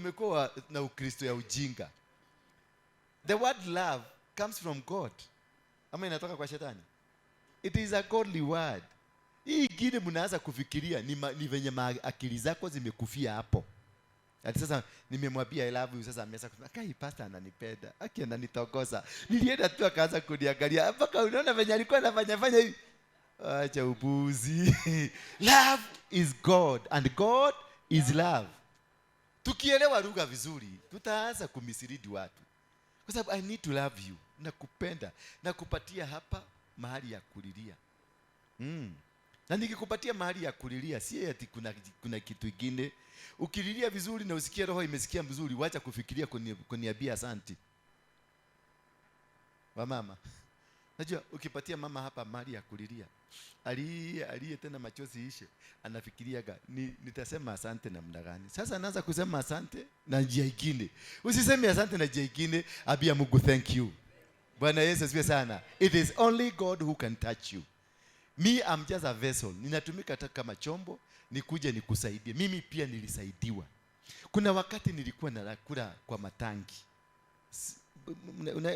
Tumekuwa na Ukristo ya ujinga. The word love comes from God ama inatoka kwa shetani? It is a godly word. Hii ingine mnaanza kufikiria ni venye akili zako zimekufia hapo. Ati sasa nimemwambia "I love you", sasa ameanza kusema, "Kai, pastor ananipenda, aki ananitongoza." Nilienda tu akaanza kuniangalia mpaka unaona venye alikuwa anafanya fanya hivi. Acha upuzi. Love is God and God is love. Tukielewa lugha vizuri, tutaanza kumislead watu. Kwa sababu I need to love you. Nakupenda. Nakupatia hapa mahali ya kulilia. Na nikikupatia mahali ya kulilia, si ati kuna kitu kingine. Ukililia vizuri na usikie roho imesikia vizuri, wacha kufikiria kuniambia asante. Wamama. Najua ukipatia mama hapa mahali ya kulilia, alie alie tena machozi ishe, anafikiriaga nitasema asante namna gani? Sasa anaanza kusema asante na njia ingine. Usiseme asante na njia ingine, ambia Mungu thank you. Bwana Yesu asifiwe sana. It is only God who can touch you. Me, I'm just a vessel. Ninatumika hata kama chombo, nikuje nikusaidie. Mimi pia nilisaidiwa. Kuna wakati nilikuwa nakula kwa matangi.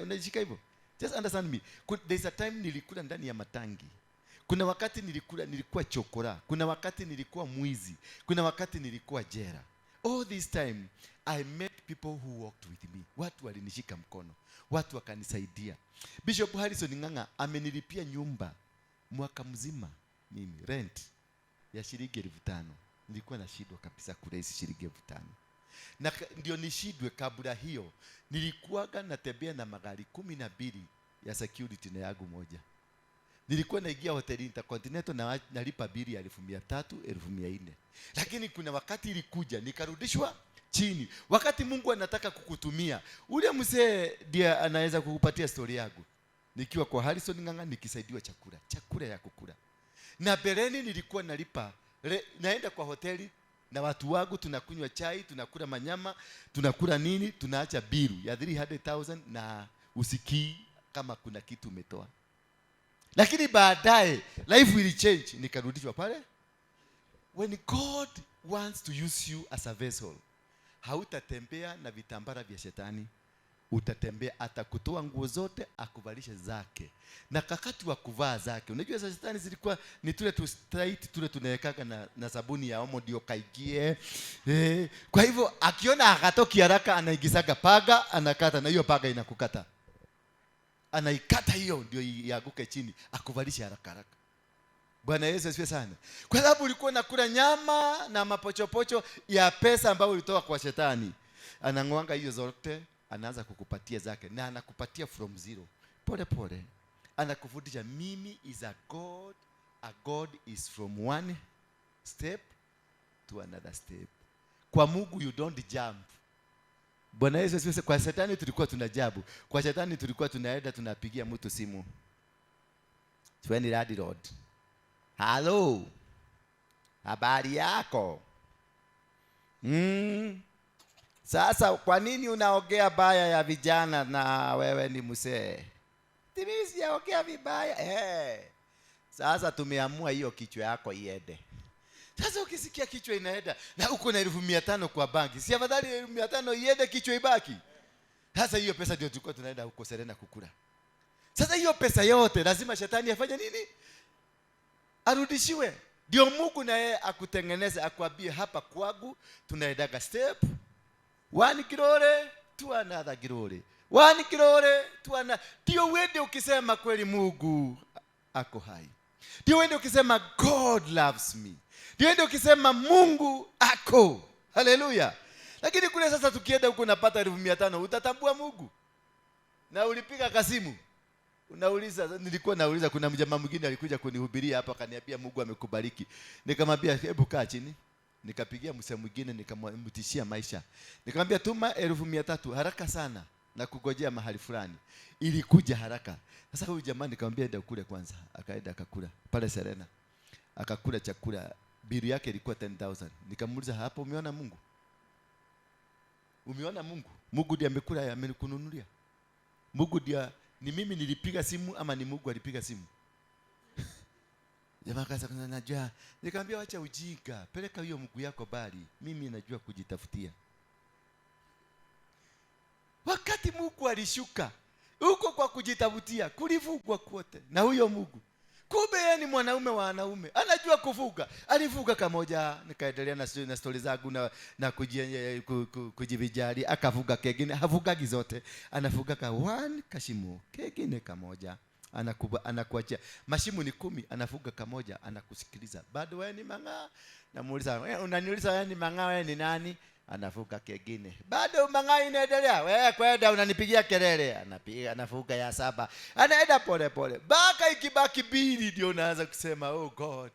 Unashika hivyo? Just understand me. There's a time nilikula ndani ya matangi. Kuna wakati nilikuwa chokora. Kuna wakati nilikuwa mwizi. Kuna wakati nilikuwa jela. All this time I met people who walked with me. Watu walinishika mkono. Watu wakanisaidia. Bishop Harrison Ng'ang'a amenilipia nyumba mwaka mzima mimi, rent ya shilingi 5,000. Nilikuwa nashindwa kabisa kuraise shilingi 5,000. Na ndio nishindwe kabla hiyo, nilikuwaga natembea na magari 12 ya security na yangu moja. Nilikuwa naingia hoteli Intercontinental na nalipa bili ya 300,000, 400,000. Lakini kuna wakati ilikuja nikarudishwa chini. Wakati Mungu anataka kukutumia, ule mzee ndiye anaweza kukupatia story yangu. Nikiwa kwa Harrison Ng'ang'a nikisaidiwa chakula, chakula ya kukula. Na beleni nilikuwa nalipa, naenda kwa hoteli na watu wangu, tunakunywa chai, tunakula manyama, tunakula nini, tunaacha bilu ya 300,000 na usikii kama kuna kitu umetoa. Lakini baadaye life will change, nikarudishwa pale. When God wants to use you as a vessel, hautatembea na vitambara vya shetani. Utatembea, atakutoa nguo zote akuvalishe zake. Na kakati wa kuvaa zake, unajua za shetani zilikuwa ni tule tu straight, tule tunawekaga na sabuni ya Omo ndio kaigie. Kwa hivyo akiona akatoki haraka, anaingizaga paga, anakata, na hiyo paga inakukata. Anaikata hiyo ndio ianguke chini, akuvalishe haraka haraka. Bwana Yesu asifiwe sana. Kwa sababu ulikuwa unakula nyama na mapochopocho ya pesa ambayo ulitoa kwa shetani. Anang'oanga hiyo zote, anaanza kukupatia zake, na anakupatia from zero. Pole pole. Anakufundisha mimi is a God, a God is from one step to another step. Kwa Mungu you don't jump. Bwana Yesu asifiwe. Kwa shetani tulikuwa tunajabu. Kwa shetani tulikuwa tunaenda tunapigia mtu simu. Tweni Radi Road. Halo. Habari yako? Sasa kwa nini unaongea baya ya vijana na wewe ni mzee? Mimi sijaongea vibaya. Sasa tumeamua hiyo kichwa yako iende. Sasa ukisikia kichwa inaenda na uko na 500,000 kwa banki, si afadhali 500,000 iende kichwa ibaki? Sasa hiyo pesa ndio tulikuwa tunaenda huko Serena kukula. Sasa hiyo pesa yote lazima shetani afanye nini? Arudishiwe. Ndio Mungu na yeye akutengeneze, akwambie hapa kwangu tunaendaga step one glory to another glory, one glory to another. Ndio uende ukisema kweli Mungu ako hai. Ndio uende ukisema God loves me. Ndio uende ukisema Mungu ako. Haleluya. Lakini kule sasa tukienda huko unapata 500,000, utatambua Mungu? Na ulipiga kasimu. Unauliza, nilikuwa nauliza, kuna mjamaa mwingine alikuja kunihubiria hapa akaniambia Mungu amekubariki. Nikamwambia hebu kaa chini. Nikapigia msee mwingine nikamtishia maisha. Nikamwambia tuma 300,000 haraka sana na kugojea mahali fulani. Ilikuja haraka. Sasa huyu jamaa nikamwambia enda kule kwanza. Akaenda akakula pale Serena. Akakula chakula. Bili yake ilikuwa 10,000. Nikamuuliza hapo umeona Mungu? Umeona Mungu? Mungu ndiye amekula, amekununulia. Mungu ndiye, ni mimi nilipiga simu ama ni Mungu alipiga simu? Jamaa akaanza kusema najua. Nikamwambia acha ujinga, peleka hiyo mguu yako bali. Mimi najua kujitafutia. Wakati Mungu alishuka huko kwa kujitafutia, kulivugwa kwote na huyo Mungu. Kumbe yeye ni mwanaume wa wanaume, anajua kuvuga. Alivuga kamoja, nikaendelea na stori zangu na kujivijali. Akavuga kengine, havugagi zote, anavuga ka one kashimo kengine kamoja, anakuachia mashimo ni 10, anavuga kamoja, anakusikiliza. Bado wewe ni mang'aa. Namuuliza, unaniuliza wewe ni mang'aa, wewe ni nani? Anavuga kengine, bado mang'aa inaendelea, wewe kwenda unanipigia kelele. Anapiga, anavuga ya 7, anaenda pole pole mpaka ikibaki 2, ndio unaanza kusema oh God,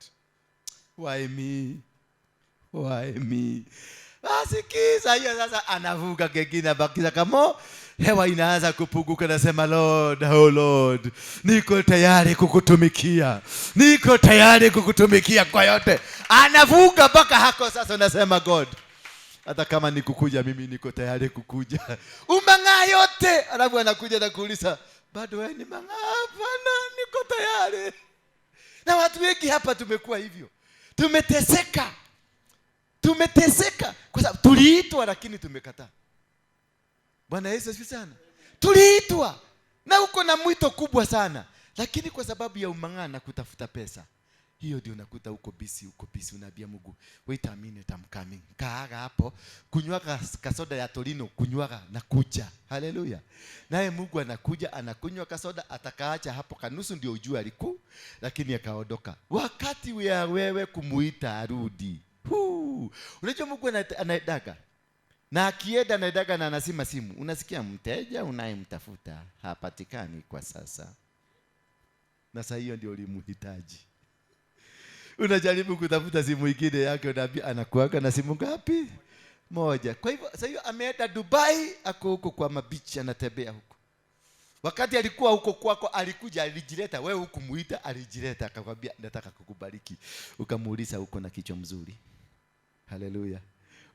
why me, why me? Basi kisa hiyo sasa, anavuga kengine, abakiza kamo, hewa inaanza kupunguka, nasema Lord, oh Lord, niko tayari kukutumikia, niko tayari kukutumikia kwa yote. Anavuga mpaka hako sasa, unasema God, hata kama nikukuja mimi niko tayari kukuja. Umang'aa yote, alafu anakuja na kuuliza bado wewe ni mang'aa? Hapana, niko tayari. Na watu wengi hapa tumekuwa hivyo, tumeteseka, tumeteseka kwa sababu tuliitwa lakini tumekataa. Bwana Yesu asifiwe sana. Tuliitwa na uko na mwito kubwa sana, lakini kwa sababu ya umang'aa na kutafuta pesa, hiyo ndio unakuta uko busy, uko busy, unaambia Mungu wait a minute, I'm coming. Kaaga hapo, kunywa kasoda ya Torino, kunywa na kuja. Haleluya. Naye Mungu anakuja, anakunywa kasoda, atakaacha hapo kanusu ndio ujue aliku, lakini akaondoka. Wakati wa wewe kumuita arudi. Huu. Unajua Mungu anaedaga. Na akienda anaedaga na anasima simu. Unasikia mteja unayemtafuta hapatikani kwa sasa. Na saa hiyo ndio ulimhitaji. Unajaribu kutafuta simu ingine yake, unaambia anakuaga na simu ngapi? Moja. Kwa hivyo sasa hiyo ameenda Dubai, ako huko kwa mabichi anatembea huko. Wakati alikuwa huko kwako alikuja, alijileta, wewe hukumuita, alijileta akakwambia nataka kukubariki. Ukamuuliza huko na kichwa mzuri. Haleluya.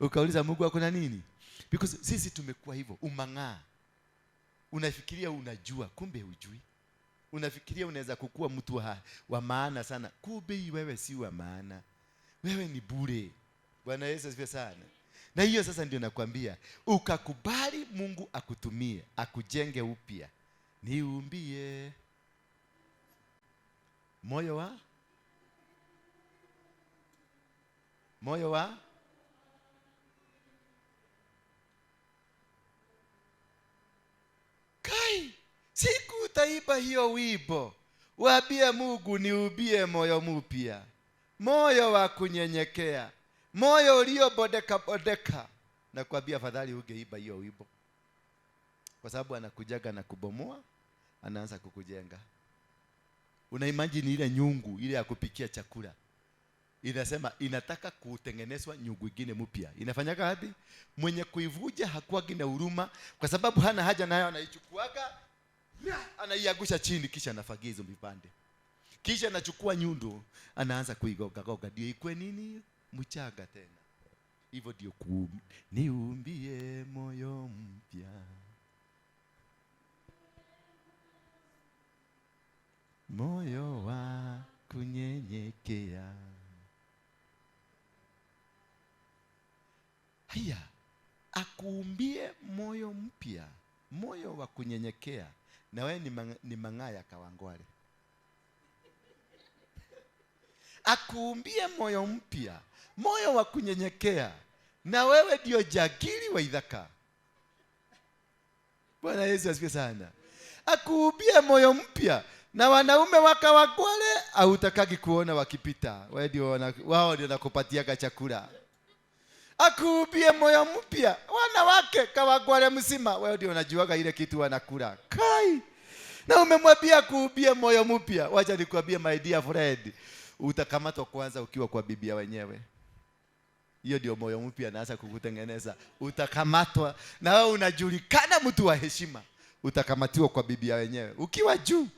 Ukauliza Mungu ako na nini? Because sisi tumekuwa hivyo, umang'aa. Unafikiria unajua, kumbe hujui. Unafikiria unaweza kukua mtu wa maana sana, kumbe wewe si wa maana. Wewe ni bure. Bwana Yesu asifiwe sana. Na hiyo sasa ndio nakwambia, ukakubali Mungu akutumie, akujenge upya. Niumbie moyo wa kai. Siku utaiba hiyo wimbo, waambie Mungu niumbie moyo mpya, moyo wa kunyenyekea, moyo uliobodeka bodeka. Nakwambia afadhali ungeiba hiyo wimbo, kwa sababu anakujaga na kubomoa, anaanza kukujenga. Una imagine ile nyungu ile ya kupikia chakula, inasema inataka kutengenezwa nyungu nyingine mpya. Inafanyaga wapi? Mwenye kuivuja hakuwagi na huruma, kwa sababu hana haja nayo, anaichukuaga anaiangusha chini, kisha anafagia hizo vipande, kisha anachukua nyundo anaanza kuigoga goga ndio ikue nini, mchanga tena. Hivyo ndio niumbie moyo mpya, moyo wa kunyenyekea. Haya, akuumbie moyo mpya, moyo wa kunyenyekea. Na wewe ni mang'aa ya Kawangware. Akuumbie moyo mpya, moyo wa kunyenyekea, na wewe ndio jagiri wa Ithaka. Bwana Yesu asifiwe sana. Akuumbie moyo mpya, na wanaume wa Kawangware hautakagi kuona wakipita, wewe ndio wao ndio nakupatiaga chakula. Akuumbie moyo mpya, wanawake Kawangware mzima, wewe ndio unajuaga ile kitu wanakula. Kai. Na umemwambia kuumbie moyo mpya. Wacha nikwambie my dear friend, utakamatwa kwanza ukiwa kwa bibia wenyewe. Hiyo ndio moyo mpya anaanza kukutengeneza. Utakamatwa na wewe unajulikana mtu wa heshima. Utakamatiwa kwa bibia wenyewe ukiwa juu.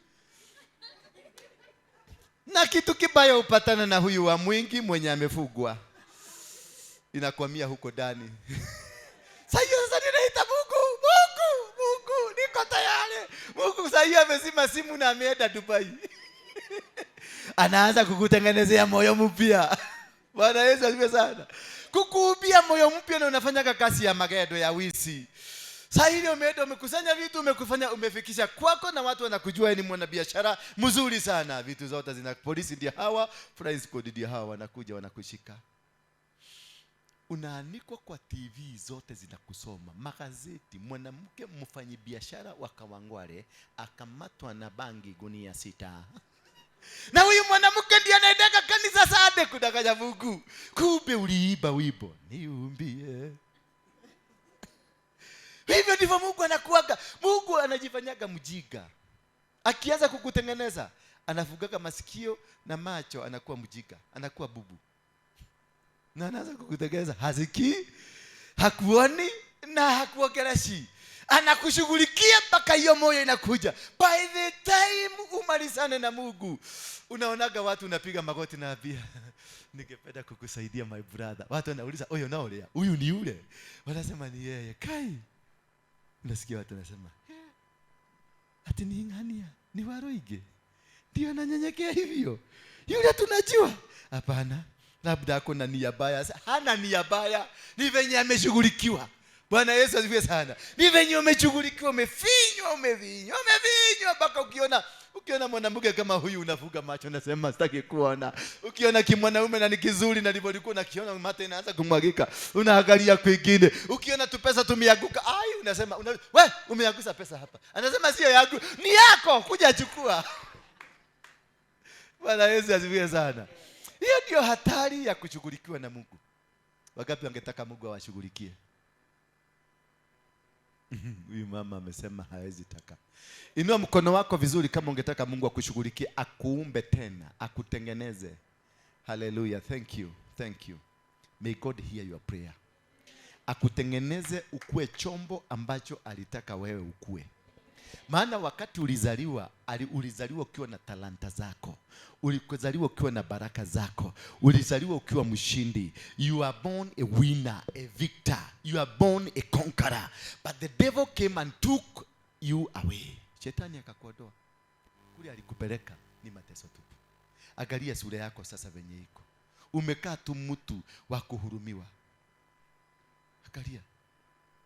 Na kitu kibaya upatana na huyu wa mwingi mwenye amefugwa, inakwamia huko ndani. Sasa sasa ninaita Mungu, Mungu, Mungu, niko tayari. Mungu sasa amezima simu na ameenda Dubai. Anaanza kukutengenezea moyo mpya. Bwana Yesu asifiwe sana. Kukuubia moyo mpya na unafanya kazi ya magendo ya wizi. Saa hili umeenda umekusanya vitu, umekufanya umefikisha kwako, na watu wanakujua ni mwanabiashara mzuri sana. Vitu zote zina polisi ndio hawa, flying squad ndio hawa, wanakuja wanakushika. Unaanikwa kwa TV zote zinakusoma, magazeti. Mwanamke mfanyibiashara wa Kawangware akamatwa na bangi gunia 6. Na huyu mwanamke ndiye anaendaka kanisa Sunday kudanganya Mungu. Kumbe uliiba wimbo, niumbie. Hivyo ndivyo Mungu anakuaga. Mungu anajifanyaga mjinga. Akianza kukutengeneza, anafungaga masikio na macho, anakuwa mjinga, anakuwa bubu. Na anaanza kukutengeneza, hasikii, hakuoni na hakuongeleshi. Anakushughulikia mpaka hiyo moyo inakuja. By the time umalizane na Mungu, unaonaga watu unapiga magoti na ambia, ningependa kukusaidia my brother. Watu wanauliza, huyo naolea, huyu ni yule? Wanasema ni yeye. Kai. Unasikia watu wanasema, ati ni Ng'ania, ni Waruinge. Ndio ananyenyekea hivyo. Yule tunajua. Hapana, labda ako na nia baya. Hana nia baya, ni venye ameshughulikiwa. Bwana Yesu asifiwe sana. Ni venye umeshughulikiwa, umefinywa, umefinywa, umefinywa mpaka ukiona mwanamke kama huyu unafuga macho unasema sitaki kuona. Ukiona kimwanaume na ni kizuri na ndivyo ulikuwa unakiona, mate inaanza kumwagika. Unaangalia kwingine. Ukiona tu pesa tumeanguka, ai unasema, we umeangusa pesa hapa. Anasema sio yangu, ni yako, kuja chukua. Bwana Yesu asifiwe sana. Hiyo ndio hatari ya kushughulikiwa na Mungu. Wangapi wangetaka Mungu awashughulikie? Huyu mama amesema hawezi taka. Inua mkono wako vizuri kama ungetaka Mungu akushughulikie, akuumbe tena, akutengeneze. Hallelujah. Thank you. Thank you. May God hear your prayer. Akutengeneze ukue chombo ambacho alitaka wewe ukue. Maana wakati ulizaliwa, ulizaliwa ukiwa na talanta zako. Ulizaliwa ukiwa na baraka zako. Ulizaliwa ukiwa mshindi. You are born a winner, a victor. You are born a conqueror. But the devil came and took you away. Shetani akakuondoa. Kule alikupeleka ni mateso tupu. Angalia sura yako sasa venye iko. Umekaa tu mtu wa kuhurumiwa. Angalia.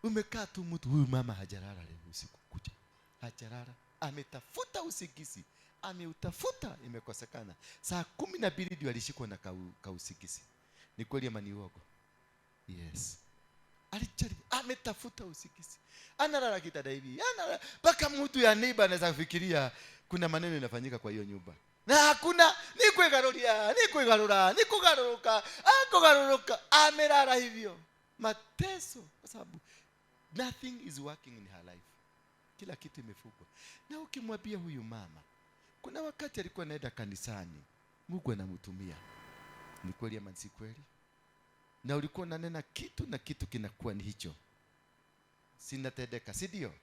Umekaa tu mtu, huyu mama hajalala leo usiku kucha. Hajalala. Ametafuta usingizi. Ameutafuta, imekosekana. Saa 12 ndio alishikwa na kausingizi. Ni kweli ama ni uongo? Yes. Alijaribu, ametafuta usingizi. Analala kitanda hivi. Analala mpaka mtu ya neighbor anaweza kufikiria kuna maneno yanafanyika kwa hiyo nyumba. Na hakuna, ni kuigaruria, ni kuigarura, ni kugaruruka, akugaruruka. Amelala hivyo. Mateso, kwa sababu nothing is working in her life. Kila kitu imefungwa. Na ukimwambia huyu mama, kuna wakati alikuwa anaenda kanisani, Mungu anamtumia. Ni kweli ama si kweli? Na ulikuwa unanena kitu na kitu kinakuwa ni hicho. Sinatendeka, si ndio?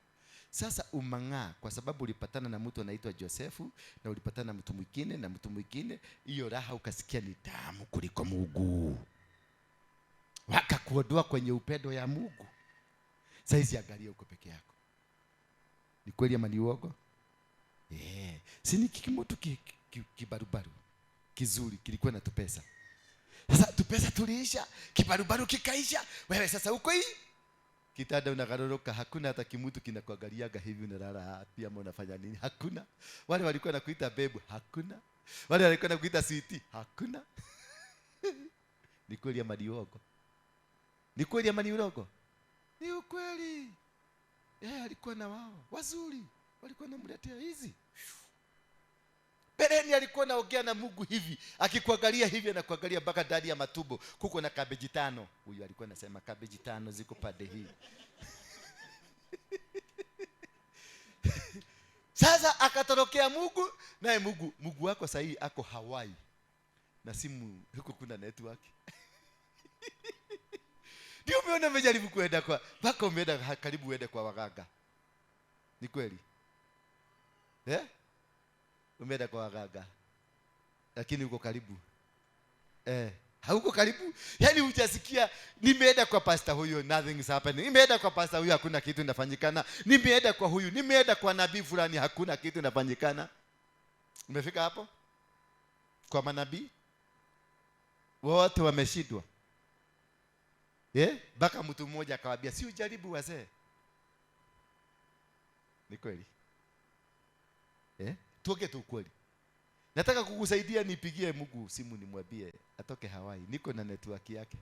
Sasa umang'aa kwa sababu ulipatana na mtu anaitwa Josefu na ulipatana na mtu mwingine na mtu mwingine, hiyo raha ukasikia ni tamu kuliko Mungu. Wakakuondoa kwenye upendo ya Mungu. Saizi angalia uko peke yako. Ni kweli ama ni uongo? Si ni kimutu kibarubaru kizuri kilikuwa na tupesa. Sasa tupesa tuliisha, kibarubaru kikaisha. Wewe sasa uko hii kitanda unagaroroka, hakuna hata kimutu kinakuangaliaga hivi unalala wapi ama unafanya nini. Hakuna. Wale walikuwa nakuita babe, hakuna. Wale walikuwa nakuita sweetie, hakuna. Ni kweli ama ni uongo? Ni kweli ama ni uongo? Ni ukweli. Alikuwa na wao wazuri, walikuwa wanamletea hizi. Bereni alikuwa anaongea na Mungu hivi, akikuangalia hivi anakuangalia mpaka ndani ya matumbo. Kuko na kabeji 5. Huyu alikuwa anasema kabeji 5 ziko pande hii. Sasa akatorokea Mungu, naye Mungu wako sahihi ako Hawaii. Na simu huko kuna network. Ndio umeona umejaribu kuenda kwa mpaka umeenda karibu uende kwa waganga. Ni kweli? Umeenda kwa waganga. Lakini uko karibu. Hauko karibu. Yaani hujasikia nimeenda kwa pastor huyo, nothing is happening. Nimeenda kwa pastor huyo, hakuna kitu inafanyikana. Nimeenda kwa huyu, nimeenda kwa nabii fulani, hakuna kitu inafanyikana. Umefika hapo? Kwa manabii wote wameshindwa. Mpaka mtu mmoja akawaambia, si ujaribu wazee. Ni kweli? Tuongee tu ukweli. Nataka kukusaidia, nipigie Mungu simu nimwambie atoke Hawaii. Niko na network yake.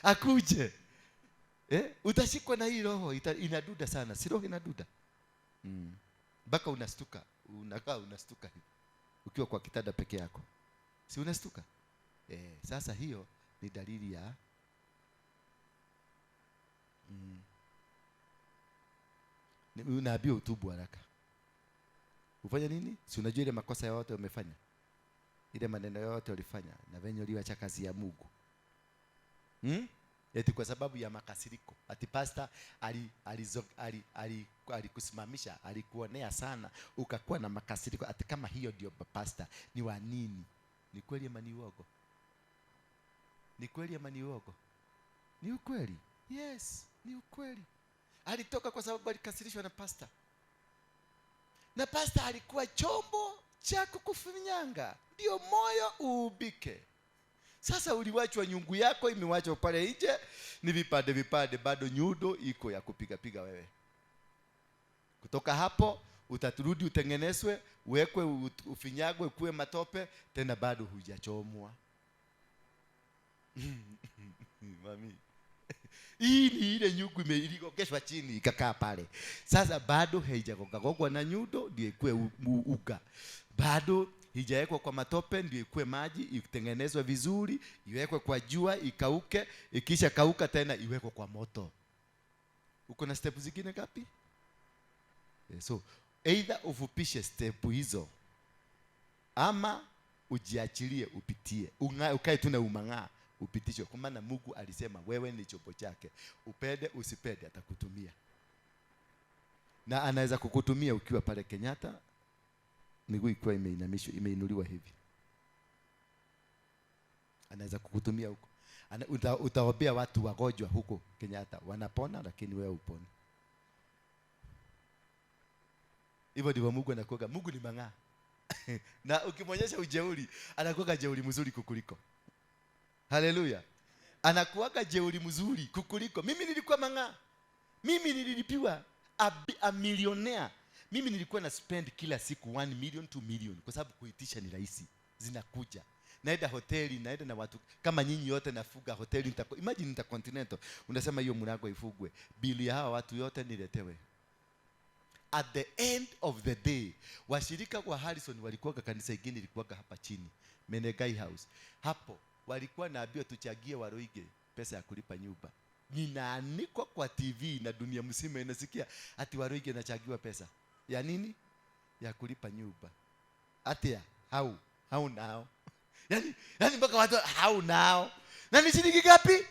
Akuje. Utashikwa na hii roho, inaduda sana. Si roho inaduda? Mpaka unastuka, unakaa unastuka hivi. Ukiwa kwa kitanda peke yako. Si unastuka? Sasa hiyo ni dalili ya unaambiwa utubu haraka. Ufanye nini? Si unajua ile makosa ya watu wamefanya? Ile maneno yote walifanya na venye uliacha kazi ya Mungu. Eti kwa sababu ya makasiriko. Ati pastor alikusimamisha, alikuonea sana, ukakuwa na makasiriko. Ati kama hiyo ndio pastor ni wa nini? Ni kweli ama ni uongo? Ni kweli ama ni uongo? Ni ukweli. Yes, ni ukweli. Alitoka kwa sababu alikasirishwa na pastor. Na pastor alikuwa chombo cha kukufinyanga, ndio moyo uubike. Sasa uliwachwa, nyungu yako imewachwa pale nje, ni vipande vipande, bado nyundo iko ya kupiga piga wewe. Kutoka hapo utaturudi utengenezwe, uwekwe, ufinyagwe, kuwe matope, tena bado hujachomwa. Mami. Hii ni ile nyungu iligongeshwa chini ikakaa pale. Sasa bado haijagongwa na nyundo ndio ikue uga. Bado haijawekwa kwa matope ndio ikue maji, itengenezwe vizuri, iwekwe kwa jua ikauke, ikisha kauka tena iwekwe kwa moto. Uko na step zingine ngapi? So either ufupishe step hizo ama ujiachilie upitie. Ukae tu na umang'aa upitishwe. Kwa maana Mungu alisema wewe ni chombo chake. Upende usipende atakutumia. Na anaweza kukutumia ukiwa pale Kenyatta, miguu ikiwa imeinamishwa, imeinuliwa hivi. Anaweza kukutumia huko. Utaombea watu wagonjwa huko Kenyatta, wanapona lakini wewe upone. Hivyo ndivyo Mungu anakuwa. Mungu ni mang'aa. Na ukimwonyesha ujeuri, anakuwa jeuri mzuri kukuliko. Haleluya. Anakuwa jeuri mzuri kukuliko. Mimi nilikuwa mang'aa. Mimi nililipiwa a millionaire. Mimi nilikuwa na spend kila siku 1 million, 2 million kwa sababu kuitisha ni rahisi. Zinakuja. Naenda hoteli, naenda na watu kama nyinyi yote nafuga hoteli, imagine Intercontinental. Unasema hiyo mlango ifugwe. Bili ya hawa watu yote niletewe. At the end of the day, washirika kwa Harrison walikuwa kanisa ingine ilikuwa hapa chini, Menegai House. Hapo walikuwa naambiwa tuchagie Waruinge pesa ya kulipa nyumba. Ninaanikwa kwa TV na dunia mzima inasikia ati Waruinge anachagiwa pesa. Ya nini? Ya kulipa nyumba. Ati ya how now? Yaani mpaka watu how now? Na ni shilingi ngapi?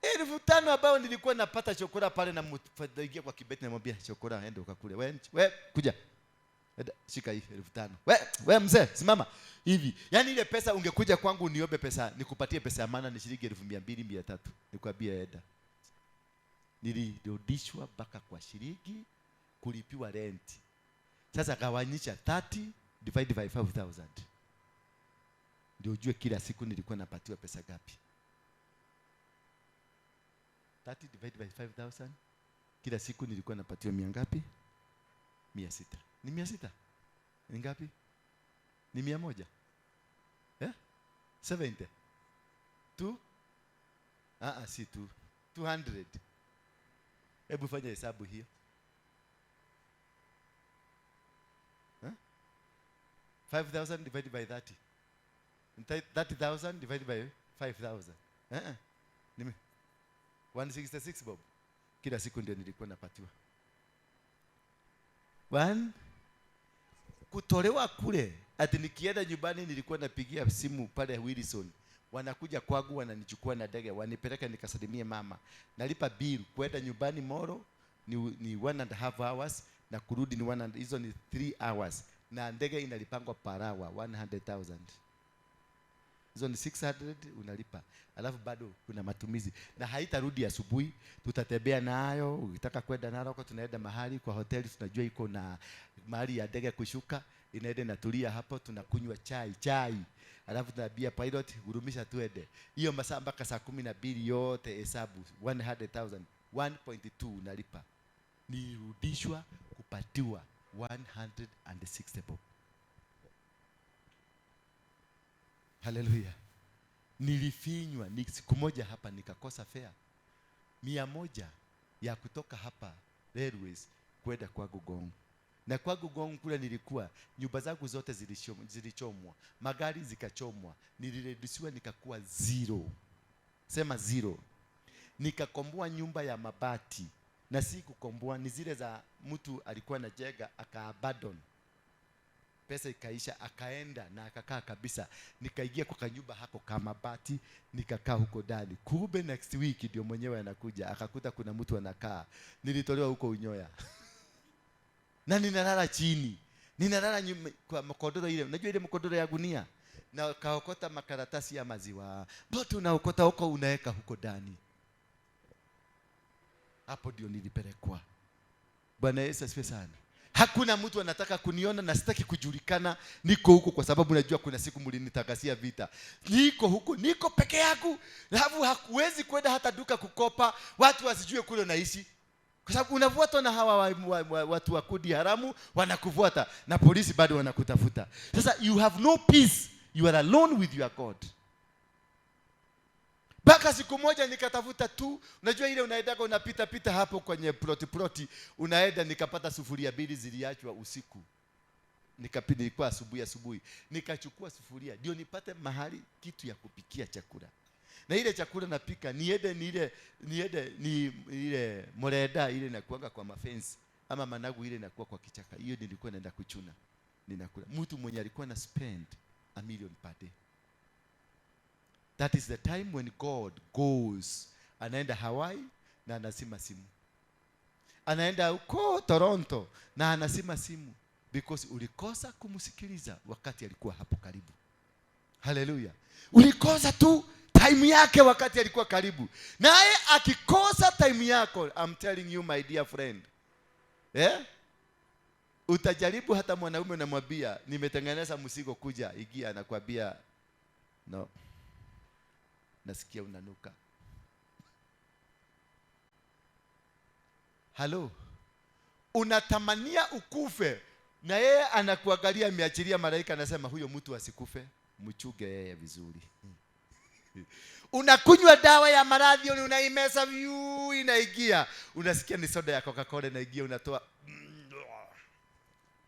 5,000 ambayo nilikuwa napata chokora pale na mtaingia kwa kibeti na mwambia chokora ende ukakule. We kuja. Enda shika hii 5,000. We mzee simama hivi. Yaani ile pesa ungekuja kwangu uniombe pesa, nikupatie pesa ya maana ni shilingi 200, 300. Nikwambia enda. Nilirudishwa mpaka kwa shilingi kulipiwa rent. Sasa gawanyisha 30 divide by 5,000. Ndio ujue kila siku nilikuwa napatiwa pesa ngapi. 30 divided by 5,000. Kila siku nilikuwa napatiwa mia ngapi? 600. Ni 600? Ni ngapi? Ni 100? 70. 2? Si 2. 200. Hebu fanya hesabu hiyo. 5,000 divided by 30. 30,000 divided by 5,000. Nime 166 bob. Kila siku ndio nilikuwa napatiwa. One, kutolewa kule. Ati nikienda nyumbani nilikuwa napigia simu pale Wilson. Wanakuja kwangu wananichukua na ndege, wanipeleka nikasalimie mama. Nalipa bill kwenda nyumbani Moro ni 1.5 hours na kurudi ni hizo ni 3 hours. Na ndege inalipangwa per hour 100,000. Hizo ni 600 unalipa. Alafu bado kuna matumizi. Na haitarudi asubuhi, tutatembea nayo, ukitaka kwenda Narok tunaenda mahali kwa hoteli tunajua iko na mahali ya ndege kushuka, inaenda inatulia hapo, tunakunywa chai. Alafu tunaambia pilot hurumisha tuende. Hiyo masaa mpaka saa 12 yote hesabu 100,000 1.2 unalipa. Nilirudishwa kupatiwa 160 bob. Haleluya. Nilifinywa siku moja hapa nikakosa fare 100 ya kutoka hapa Railways kwenda kwa Gugong. Na kwa Gugong kule nilikuwa, nyumba zangu zote zilichomwa, magari zikachomwa, niliredusiwa nikakuwa zero. Sema zero. Nikakomboa nyumba ya mabati, na si kukomboa, ni zile za mtu alikuwa anajenga akaabandon. Pesa ikaisha, akaenda na akakaa kabisa. Nikaingia kwa kanyumba hako kama mabati, nikakaa huko ndani. Kumbe next week ndio mwenyewe anakuja, akakuta kuna mtu anakaa. Nilitolewa huko Unyoya. Na ninalala chini. Ninalala kwa mkodoro ile. Unajua ile mkodoro ya gunia? Na kaokota makaratasi ya maziwa. Bote unaokota huko unaweka huko ndani. Hapo ndio nilipelekwa. Bwana Yesu asifiwe sana. Hakuna mtu anataka kuniona na sitaki kujulikana. Niko huko kwa sababu najua kuna siku mlinitangazia vita. Niko huko, niko peke yangu. Alafu hakuwezi kwenda hata duka kukopa, watu wasijue kule naishi. Kwa sababu unafuatwa na hawa watu wa kudi haramu, wanakufuata na polisi bado wanakutafuta. Sasa you have no peace. You are alone with your God. Mpaka siku moja nikatafuta tu, unajua ile unaendaga unapita pita hapo kwenye ploti, unaenda, nikapata sufuria mbili ziliachwa usiku. Nikapita, ilikuwa asubuhi. Nikachukua sufuria ndio nipate mahali kitu ya kupikia chakula. Na ile chakula napika niende ni ile moreda ile inakuanga kwa mafence ama managu ile inakuwa kwa kichaka. Hiyo nilikuwa naenda kuchuna. Ninakula. Mtu mwenye alikuwa na spend 1 million per day. That is the time when God goes. Anaenda Hawaii na anasima simu. Anaenda huko Toronto na anasima simu. Because ulikosa kumsikiliza wakati alikuwa hapo karibu. Hallelujah. Ulikosa tu time yake wakati alikuwa karibu. Naye akikosa time yako, I'm telling you my dear friend. Utajaribu hata mwanaume unamwambia nimetengeneza mzigo kuja, ingia, anakuambia no. Nasikia unanuka. Halo. Unatamania ukufe na yeye anakuangalia, ameachilia malaika, anasema huyo mtu asikufe, mchuge yeye vizuri. Unakunywa dawa ya maradhi, unaimeza vyu, inaingia. Unasikia ni soda ya Coca-Cola inaingia, unatoa.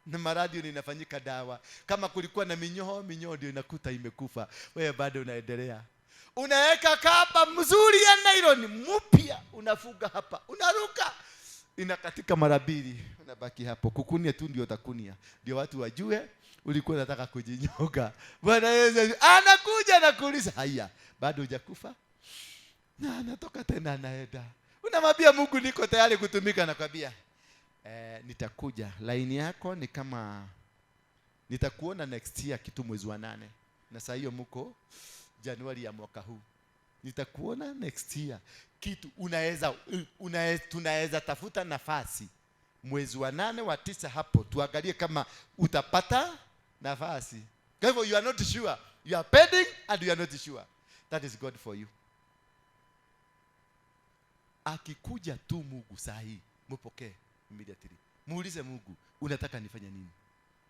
Na maradhi inafanyika dawa. Kama kulikuwa na minyoo, minyoo ndio inakuta imekufa. Wewe bado unaendelea. Unaweka kamba mzuri ya nylon mpya, unafunga hapa, unaruka, inakatika mara mbili, unabaki hapo. Kukunia tu ndio utakunia, ndio watu wajue ulikuwa unataka kujinyoka. Bwana Yesu anakuja na kuuliza, haya, bado hujakufa? Na anatoka tena anaenda. Unamwambia Mungu niko tayari kutumika, nakwambia nitakuja. Line yako ni kama nitakuona next year kitu mwezi wa 8. Na saa hiyo mko Januari ya mwaka huu. Nitakuona next year. Kitu tunaweza tafuta nafasi mwezi wa 8 wa 9 hapo, tuangalie kama utapata nafasi. Kwa hivyo you are not sure. You are pending and you are not sure. That is God for you. Akikuja tu Mungu saa hii, mpokee immediately. Muulize Mungu, unataka nifanye nini?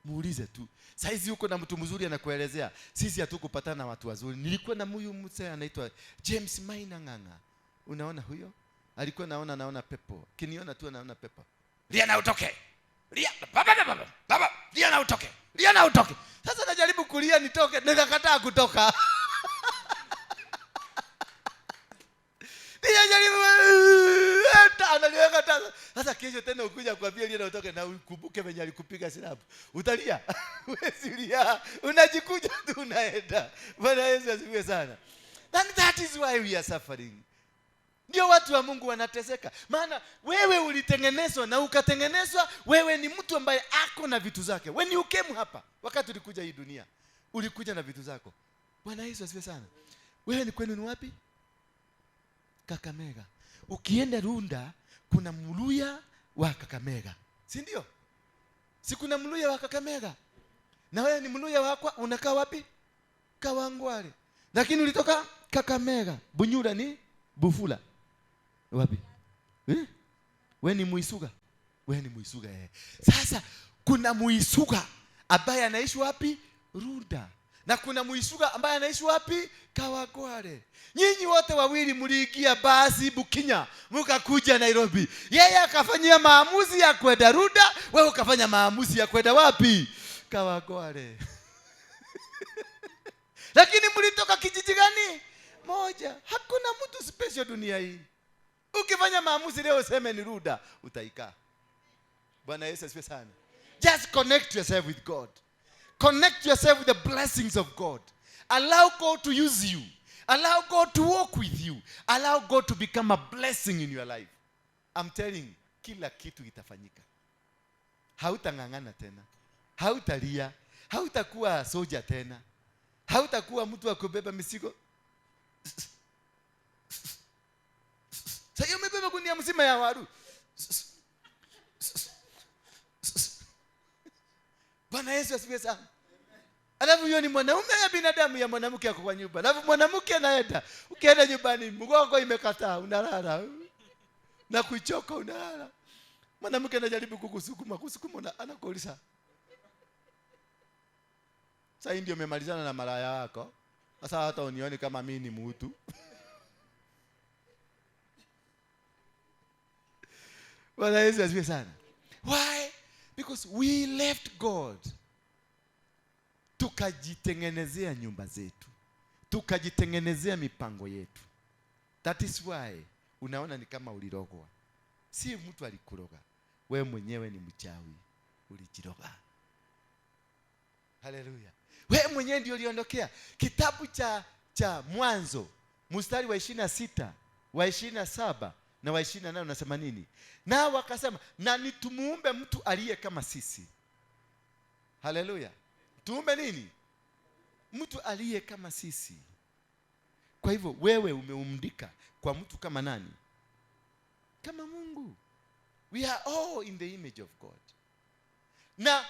Muulize tu. Saizi uko na mtu mzuri anakuelezea. Sisi hatukupatana na watu wazuri. Nilikuwa na huyu mzee anaitwa James Maina Ng'ang'a. Unaona huyo? Alikuwa naona pepo. Kiniona tu anaona pepo. Lia na utoke. Lia baba baba baba. Lia na utoke. Lia na utoke. Sasa najaribu kulia nitoke, nikakataa kutoka. Ninajaribu analiweka tasa. Sasa kesho tena ukuja kuambia lia na utoke, na ukumbuke venye alikupiga silabu. Utalia. Huwezi lia. Unajikuja tu unaenda. Bwana Yesu asifiwe sana. And that is why we are suffering. Ndio watu wa Mungu wanateseka. Maana wewe ulitengenezwa na ukatengenezwa, wewe ni mtu ambaye ako na vitu zake. When you came hapa, wakati ulikuja hii dunia, ulikuja na vitu zako. Bwana Yesu asifiwe sana. Wewe ni kwenu ni wapi? Kakamega. Ukienda Runda kuna Mluya wa Kakamega. Si ndio? Si kuna Mluya wa Kakamega? Na wewe ni Mluya wako, unakaa wapi? Kawangware. Lakini ulitoka Kakamega. Bunyura ni Bufula. Wapi? Eh? We ni Muisuga? We ni Muisuga eh. Sasa kuna Muisuga ambaye anaishi wapi? Runda. Na kuna Muisuga ambaye anaishi wapi? Kawangware. Nyinyi wote wawili mliingia basi Bukinya, mkakuja Nairobi. Yeye akafanyia maamuzi ya kwenda Runda, wewe ukafanya maamuzi ya kwenda wapi? Kawangware. Lakini mlitoka kijiji gani? Moja. Hakuna mtu special dunia hii. Ukifanya maamuzi leo useme ni Runda, utaikaa. Bwana Yesu asifiwe sana. Just connect yourself with God. Connect yourself with the blessings of God. Allow God to use you. Allow God to walk with you. Allow God to become a blessing in your life. I'm telling you, kila kitu kitafanyika. Hautang'ang'ana tena. Hautalia. Hautakuwa soja tena. Hautakuwa mtu wa kubeba mizigo. Sasa hiyo umebeba gunia mzima ya waru. Bwana Yesu asifiwe sana. Alafu hiyo ni mwanaume ya binadamu ya mwanamke ako kwa nyumba. Alafu mwanamke anaenda. Ukienda nyumbani mgongo imekataa, unalala. Na kuchoka unalala. Mwanamke anajaribu kukusukuma, kusukuma na anakuuliza. Sasa hii ndio umemalizana na malaya wako. Sasa hata unioni kama mimi ni mtu. Bwana Yesu asifiwe sana. Why? Because we left God. Tukajitengenezea nyumba zetu. Tukajitengenezea mipango yetu. That is why unaona ni kama ulirogwa. Si mtu alikuroga. Wewe mwenyewe ni mchawi. Ulijiroga. Haleluya. Wewe mwenyewe ndio uliondokea. Kitabu cha Mwanzo mstari wa 26, wa 27 na wa 28 unasema nini? Na wakasema, na ni tumuumbe mtu aliye kama sisi. Haleluya. Tuumbe nini? Mtu aliye kama sisi. Kwa hivyo wewe umeumdika kwa mtu kama nani? Kama Mungu. We are all in the image of God. Na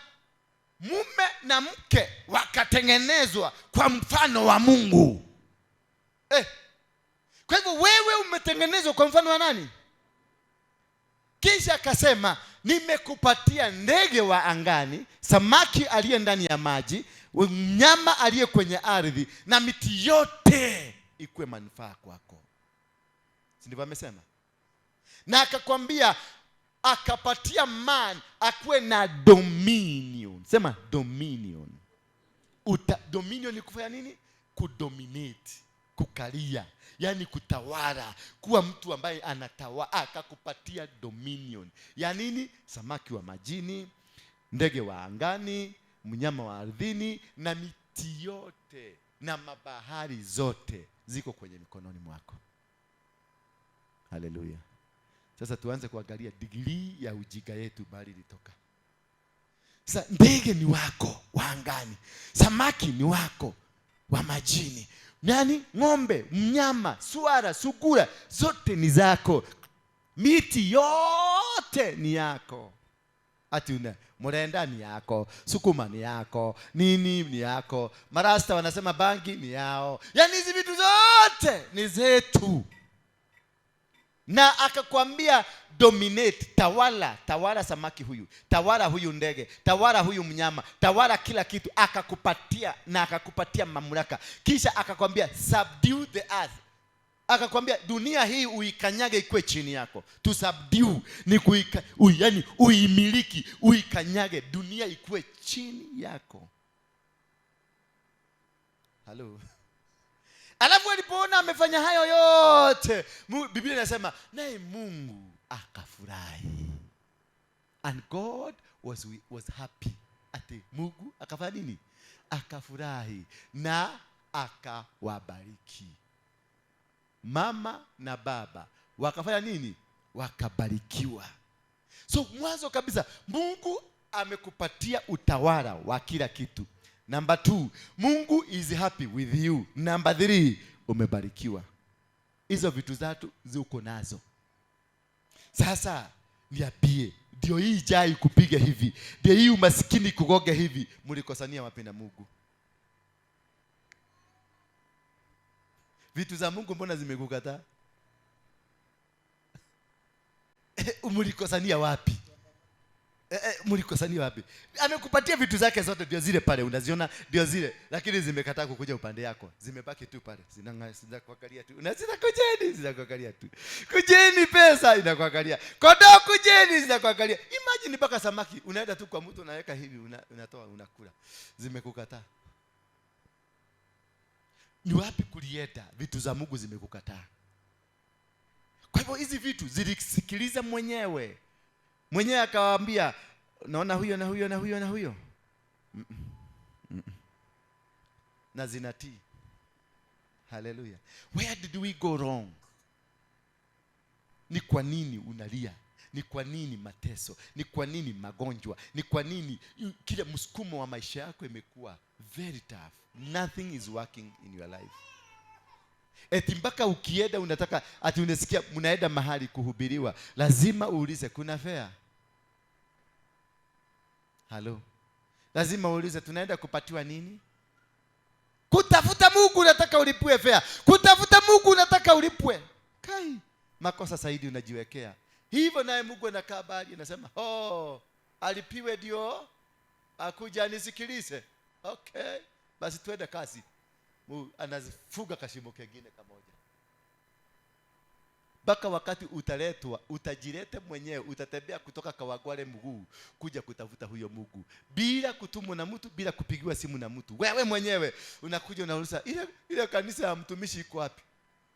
mume na mke wakatengenezwa kwa mfano wa Mungu. Kwa hivyo wewe umetengenezwa kwa mfano wa nani? Kisha akasema, nimekupatia ndege wa angani, samaki aliye ndani ya maji, mnyama aliye kwenye ardhi, na miti yote ikuwe manufaa kwako. Si ndivyo amesema? Na akakwambia, akapatia man akuwe na dominion. Sema dominion. Dominion ni kufanya nini? Kudominate, kukalia, yani kutawala, kuwa mtu ambaye anatawala. Akakupatia dominion ya nini? Samaki wa majini, ndege wa angani, mnyama wa ardhini, na miti yote na mabahari zote ziko kwenye mikononi mwako. Haleluya. Sasa tuanze kuangalia degree ya ujinga yetu bali ilitoka. Sasa ndege ni wako wa angani, samaki ni wako wa majini, nani, ng'ombe, mnyama, swara, sugura, zote ni zako. Miti yote ni yako. Ati una murenda ni yako, sukuma ni yako, nini ni yako, marasta wanasema bangi ni yao. Yaani hizi vitu zote ni zetu. Na akakwambia dominate, tawala, tawala samaki huyu, tawala huyu ndege, tawala huyu mnyama, tawala kila kitu. Akakupatia na akakupatia mamlaka. Kisha akakwambia subdue the earth. Akakwambia dunia hii uikanyage ikue chini yako. To subdue ni kuika, yani uimiliki, uikanyage dunia ikue chini yako. Hello. Alafu alipoona amefanya hayo yote, Biblia inasema naye Mungu akafurahi. And God was happy. Ati Mungu akafanya nini? Akafurahi na akawabariki. Mama na baba wakafanya nini? Wakabarikiwa. So mwanzo kabisa Mungu amekupatia utawala wa kila kitu. Number 2, Mungu is happy with you. Number 3, umebarikiwa. Hizo vitu zatu ziko nazo. Sasa niambie, ndio hii jai kupiga hivi, ndio hii umaskini kugoga hivi, mlikosania wapi na Mungu? Vitu za Mungu mbona zimekukataa? Mlikosania wapi? Mlikosania wapi? Amekupatia vitu zake zote, ndio zile pale unaziona, ndio zile, lakini zimekataa kukuja upande yako, zimebaki tu pale, zinakuangalia tu, unazina kujeni, zinakuangalia tu, kujeni pesa inakuangalia, kondoo kujeni, zinakuangalia. Imagine mpaka samaki unaenda tu kwa mtu unaweka hivi, unatoa unakula, zimekukataa. Ni wapi kulienda? Vitu za Mungu zimekukataa. Kwa hivyo hizi vitu zilisikiliza mwenyewe. Mwenyewe akawaambia, naona huyo na huyo na huyo na huyo. Na zinatii. Hallelujah. Where did we go wrong? Ni kwa nini unalia? Ni kwa nini mateso? Ni kwa nini magonjwa? Ni kwa nini kile msukumo wa maisha yako imekuwa very tough? Nothing is working in your life. Eti mpaka ukienda unataka ati unasikia mnaenda mahali kuhubiriwa, lazima uulize kuna fare? Halo. Lazima uulize tunaenda kupatiwa nini? Kutafuta Mungu unataka ulipwe fare. Kutafuta Mungu unataka ulipwe. Kai, makosa zaidi unajiwekea. Hivyo naye Mungu anakaa bali anasema, "Oh, alipiwe ndio akuja anisikilize." Okay, basi twende kazi. Anazifuga kashimo kengine kamoja. Mpaka wakati utaletwa, utajilete mwenyewe, utatembea kutoka Kawangware mguu kuja kutafuta huyo Mungu bila kutumwa na mtu, bila kupigiwa simu na mtu. Wewe mwenyewe unakuja unauliza, ile kanisa ya mtumishi iko wapi?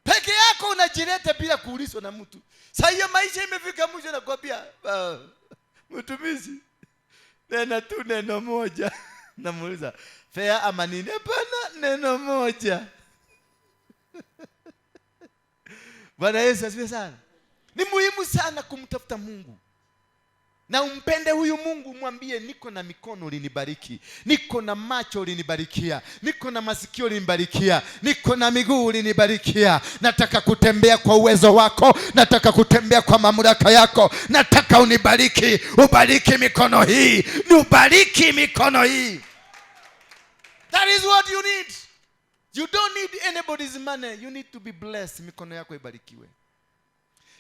Peke yako unajileta bila kuulizwa na mtu. Sasa hiyo maisha imefika mwisho, nakwambia, mtumishi, nena tu neno moja. Namuuliza, fare ama nini? Hapana, neno moja. Bwana Yesu asifiwe sana. Ni muhimu sana kumtafuta Mungu. Na umpende huyu Mungu, umwambie niko na mikono ulinibariki, niko na macho ulinibarikia, niko na masikio ulinibarikia, niko na miguu ulinibarikia. Nataka kutembea kwa uwezo wako, nataka kutembea kwa mamlaka yako, nataka unibariki, ubariki mikono hii, ubariki mikono hii. That is what you need. You don't need anybody's money. You need to be blessed. Mikono yako ibarikiwe.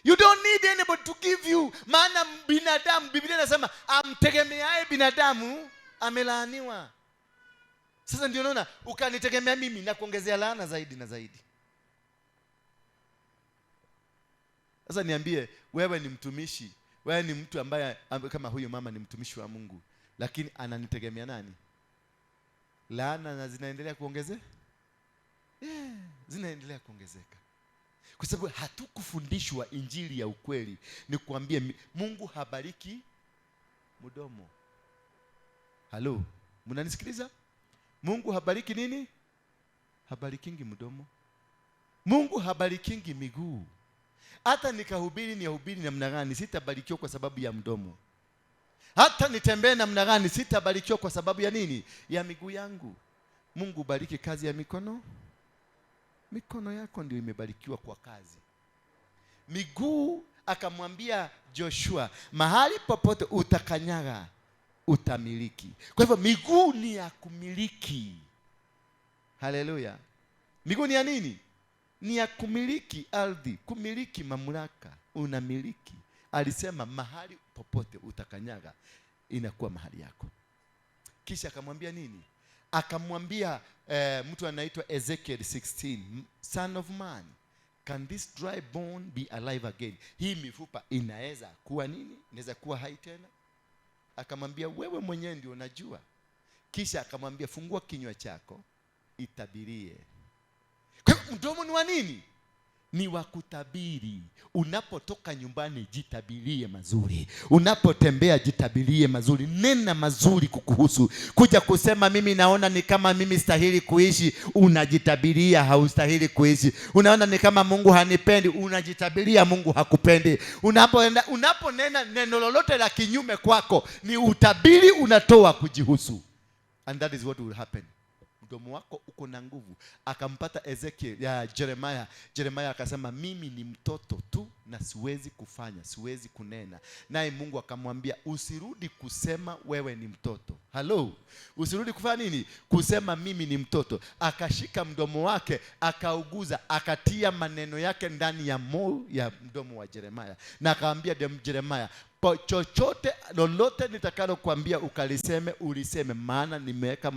You don't need anybody to give you. Maana binadamu, Biblia inasema amtegemeaye binadamu amelaaniwa. Sasa ndio unaona ukanitegemea mimi na kuongezea laana zaidi na zaidi. Sasa niambie, wewe ni mtumishi, wewe ni mtu ambaye kama huyu mama ni mtumishi wa Mungu, lakini ananitegemea nani? Laana na zinaendelea kuongezeka? Yeah, zinaendelea kuongezeka. Kwa sababu hatukufundishwa injili ya ukweli. Nikuambie, Mungu habariki mdomo. Halo, mnanisikiliza? Mungu habariki nini? Habarikingi mdomo. Mungu habarikingi miguu. Hata nikahubiri nihubiri namna gani, sitabarikiwa kwa sababu ya mdomo. Hata nitembee namna gani, sitabarikiwa kwa sababu ya nini? Ya miguu yangu. Mungu bariki kazi ya mikono. Mikono yako ndio imebarikiwa kwa kazi. Miguu akamwambia Joshua, mahali popote utakanyaga utamiliki. Kwa hivyo miguu ni ya kumiliki. Haleluya. Miguu ni ya nini? Ni ya kumiliki ardhi, kumiliki mamlaka, unamiliki. Alisema mahali popote utakanyaga inakuwa mahali yako. Kisha akamwambia nini? Akamwambia mtu anaitwa Ezekiel 16, son of man, can this dry bone be alive again? Hii mifupa inaweza kuwa nini? Inaweza kuwa hai tena? Akamwambia wewe mwenyewe ndio unajua. Kisha akamwambia fungua kinywa chako itabirie. Kwa hiyo mdomo ni wa nini? Ni wa kutabiri. Unapotoka nyumbani jitabirie mazuri. Unapotembea jitabirie mazuri. Nena mazuri kukuhusu. Kuja kusema mimi naona ni kama mimi stahili kuishi, unajitabiria haustahili kuishi. Unaona ni kama Mungu hanipendi, unajitabiria Mungu hakupendi. Unaponena neno lolote la kinyume kwako, ni utabiri unatoa kujihusu. And that is what will happen. Mdomo wako uko na nguvu. Akampata Ezekiel ya Jeremiah. Jeremiah akasema mimi ni mtoto tu na siwezi kufanya, siwezi kunena. Naye Mungu akamwambia usirudi kusema wewe ni mtoto. Hello. Usirudi kufanya nini? Kusema mimi ni mtoto. Akashika mdomo wake, akauguza, akatia maneno yake ndani ya ya mdomo wa Jeremiah. Na akamwambia Jeremiah, chochote lolote nitakalo kuambia ukaliseme, uliseme, maana nimeweka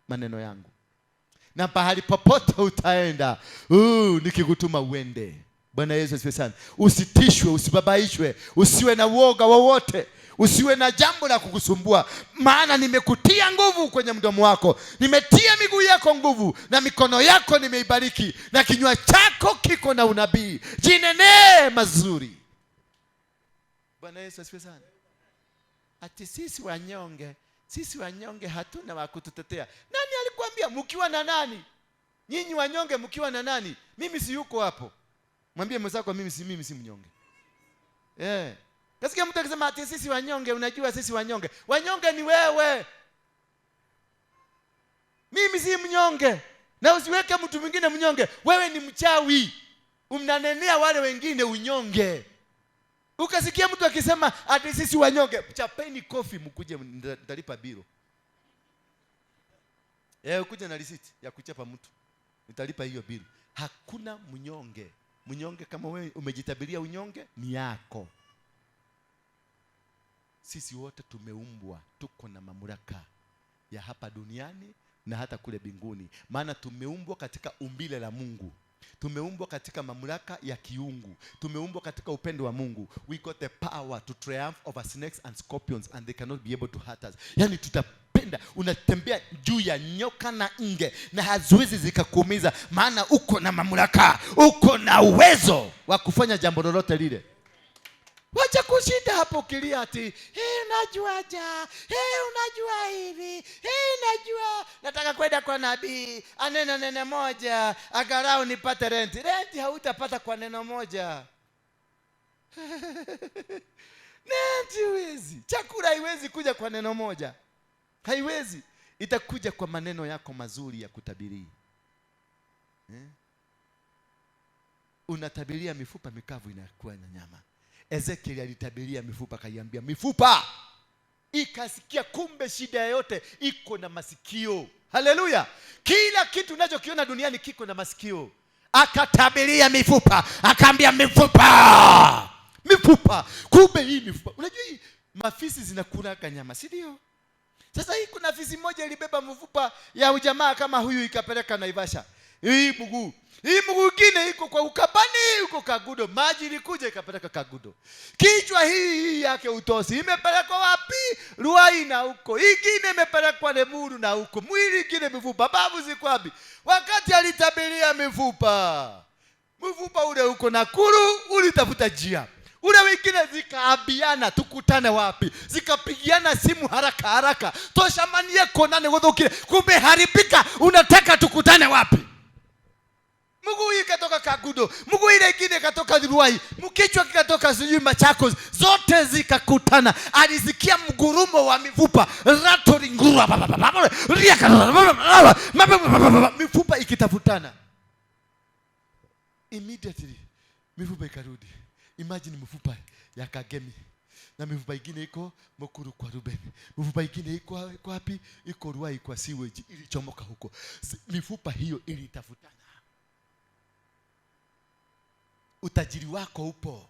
maneno yangu. Na pahali popote utaenda, nikikutuma uende. Bwana Yesu asifiwe sana. Usitishwe, usibabaishwe, usiwe na uoga wowote, usiwe na jambo la kukusumbua, maana nimekutia nguvu kwenye mdomo wako, nimetia miguu yako nguvu, na mikono yako nimeibariki, na kinywa chako kiko na unabii. Jinenee mazuri. Bwana Yesu asifiwe sana. Ati sisi wanyonge hatuna wa kututetea. Nani alikwambia mkiwa na nani? Nyinyi wanyonge mkiwa na nani? Mimi si yuko hapo. Mwambie mwenzako mimi si mnyonge. Kasikia mtu akisema ati sisi wanyonge, unajua sisi wanyonge. Wanyonge ni wewe. Mimi si mnyonge. Na usiweke mtu mwingine mnyonge. Wewe ni mchawi. Unanenea wale wengine unyonge. Ukasikia mtu akisema ati sisi wanyonge, chapeni kofi mkuje nitalipa biro. Ukuje na receipt ya kuchapa mtu. Nitalipa hiyo biro. Hakuna mnyonge. Mnyonge kama wewe umejitabiria unyonge ni yako. Sisi wote tumeumbwa, tuko na mamlaka ya hapa duniani na hata kule mbinguni. Maana tumeumbwa katika umbile la Mungu. Tumeumbwa katika mamlaka ya kiungu. Tumeumbwa katika upendo wa Mungu. We got the power to triumph over snakes and scorpions, and they cannot be able to hurt us. Yani tutapenda, unatembea juu ya nyoka na nge na haziwezi zikakuumiza, maana uko na mamlaka, uko na uwezo wa kufanya jambo lolote lile. Wacha kushinda hapo kilia ati, unajua ja, unajua hivi, najua, nataka kwenda kwa nabii, anena neno moja, angalau nipate renti. Renti hautapata kwa neno moja. Renti huwezi. Chakula haiwezi kuja kwa neno moja. Haiwezi. Itakuja kwa maneno yako mazuri ya kutabiri. Unatabiria mifupa mikavu inakuwa na nyama. Ezekiel alitabiria mifupa, akaiambia mifupa ikasikia. Kumbe shida yote iko na masikio. Haleluya. Kila kitu unachokiona duniani kiko na masikio. Akatabiria mifupa, akaambia mifupa, mifupa. Kumbe hii mifupa, unajua hii mafisi zinakula nyama, si ndio? Sasa hii kuna fisi moja ilibeba mfupa ya ujamaa kama huyu ikapeleka Naivasha. Hii mguu mwingine iko kwa Ukabani, iko Kagudo. Maji ilikuja ikapeleka Kagudo. Kichwa hii yake utosi imepelekwa wapi? Ruai na huko. Ingine imepelekwa Lemuru na huko. Mwili ingine mifupa. Babu ziko wapi? Wakati alitabiria mifupa, mfupa ule uko Nakuru ulitafuta njia. Ule wengine zikaambiana tukutane wapi? Zikapigiana simu haraka haraka. Toshamanie konane gothokire. Kumeharibika, unataka tukutane wapi? Mguu hii katoka Kagudo, mguu ile ingine katoka Ruai, mkichwa kikatoka sijui Machakos, zote zikakutana. Alisikia mgurumo wa mifupa, rattling, mifupa ikitafutana. Immediately mifupa ikarudi. Imagine mifupa ya Kagemi na mifupa ingine iko Mukuru kwa Ruben, mifupa ingine iko wapi? Iko Ruai kwa sewage, ilichomoka huko. Mifupa hiyo ilitafutana. Utajiri wako upo.